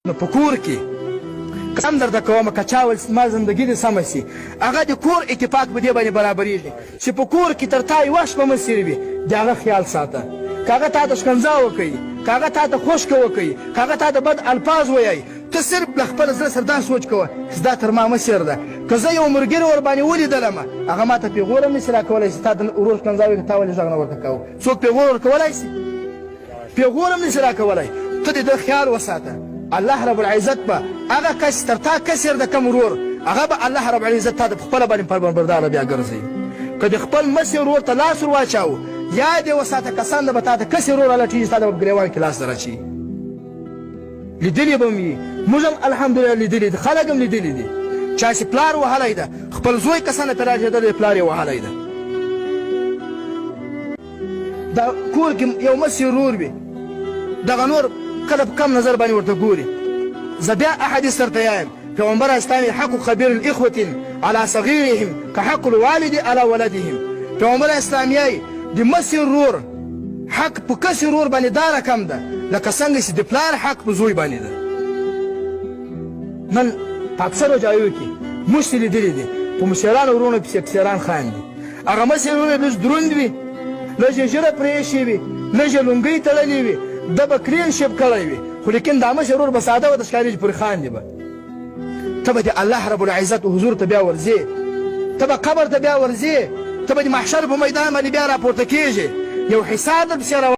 نو په کور کې قسم درته کوم که چا ویل زما زندګي دې سمه سي، هغه د کور اتفاق په دې باندې برابرېږي چې په کور کې تر تا یوه شپه مشر وي، د هغه خیال ساته. که هغه تا ته ښکنځا وکړي، که هغه تا ته خوشکه وکړي، که هغه تا ته بد الفاظ ویایي، ته صرف له خپل زړه سره دا سوچ کوه چې دا تر ما مشر ده، که زه یو مرګري ورباندې ولیدلم، هغه ما ته پېغور هم نشي راکولای چې تا د ورور ښکنځا وکړه، تا ولې غږ نه ورته کاوه؟ څوک پېغور ورکولای شي؟ پېغور هم نشي راکولای. ته د ده خیال وساته، الله رب العزت به هغه کس تر تا کشر ده کوم ورور، هغه به الله رب العزت تا ته په خپله باندې فرمانبرداره بیا ګرځوي. که د خپل مشر ورور ته لاس ور واچاوه، یاد یې وساته کسان به تا ته کشر ورور رالټېږي، ستا به په ګرېوان کې لاس در اچوي. لیدلي به هم وي، موږ هم الحمدلله لیدلي دي، خلک هم لیدلي دي. چا چې پلار وهلی ده، خپل زوی کسانه ته راغېدلی، پلار یې وهلی ده. دا کور کې یو مشر ورور وي، دغه نور کله په کم نظر باندې ورته ګوري. زه بیا احادیث درته یایم، پیغمبر اسلام حق خبیر الاخوة علی صغیرهم کحق الوالد علی ولدهم. پیغمبر اسلام یای د مشر ورور حق په کشر ورور باندې دا رقم ده لکه څنګه چې د پلار حق په زوی باندې ده. نن په اکثرو جایو کې موږ چې لیدلي دي، په مشرانو وروڼو پسې کشران خاندي. هغه مشر ورور یې لږ دروند وي، لږ یې ږیره پرې ایښې وي، لږ یې لونګۍ تړلې وي، ده به کلین شیپ کړی وي، خو لیکن دا مشر ورور به ساده ورته ښکارېږي، پورې خاندي به. ته به د الله رب العزت حضور ته بیا ورځې، ته به قبر ته بیا ورځې، ته به د محشر په میدان باندې بیا راپورته کېږې، یو حساب درپسې روان.